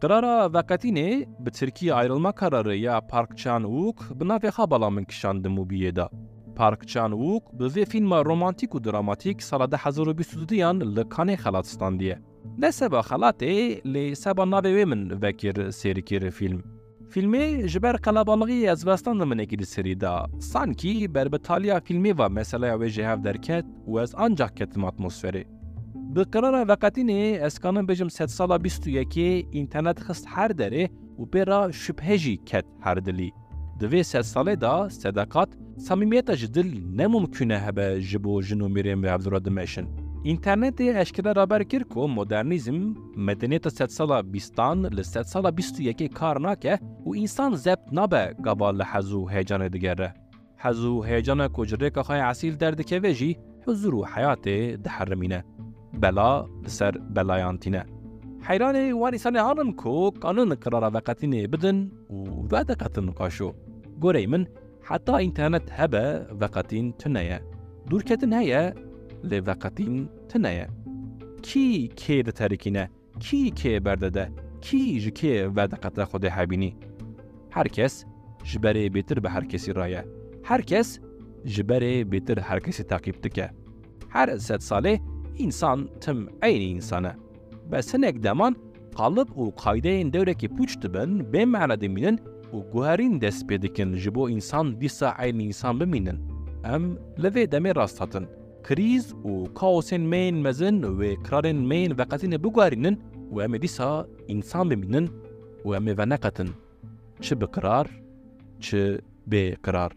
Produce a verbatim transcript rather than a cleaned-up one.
Qirara veqetînê, bi tirkî ayrılma kararı ya Park Chan-wook, bi navê xwe bala min kişand di moviyê de. Park Chan-wook bi vê fîlma romantîk û dramatîk sala du hezar û bîst û duyan li Cannesê xelat standiye. Ne seba xelatê, lê seba navê wê min vekir sêrkir fîlm. Fîlmê ji ber qelebalixiyê ez westandim hinekî di serî de. Sankî ber bi taliya fîlmê ve meseleya wê ji hev derket û ez ancak ketim atmosferê. Bi qirara veqetînê ez kanim bêjim sedsala bîst û yekê înternet xist her derê û pê re şubhe jî ket her dilî. Di vê sedsalê de sedeqat, samîmiyeta ji dil ne mumkûn e hebe ji bo jin û mêrên bi hevdu re dimeşin. Înternetê eşkere raber kir ku modernîzm, medeniyeta sedsala bîstan li sedsala bîst û yekê kar nake û însan zebt nabe gava li hez û heyecanê digere. Hez û heyecana ku ji rêka xwe yê esîl derdikeve jî huzur û heyatê diherimîne. Bela li ser belayan tîne. Heyranê wan însanê hanim ku kanin qirara veqetînê bidin û vediqetin qaşo. Goreyê min, heta înternet hebe, veqetîn tune ye. Dûrketin heye, lê veqetîn tune ye. Kî kê diterikîne? Kî kê berdide? Kî ji kê vediqete Xwedê hebînî? Her kes ji berê bêtir bi her kesî re ye. Her kes ji berê bêtir her kesî teqîb dike. Her sed salê însan tim eynî însan e. Bes hinek deman qalib û qaydeyên dewrekê pûç dibin, bê mane dimînin û guherîn dest pê dikin ji bo însan dîsa eynî însan bimînin. Em li vê demê rast hatin. Krîz û kaosên me yên mezin wê qirarên me yên veqetînê biguherînin û em ê dîsa însan bimînin û em ê veneqetin. Çi bi qirar, çi bê qirar.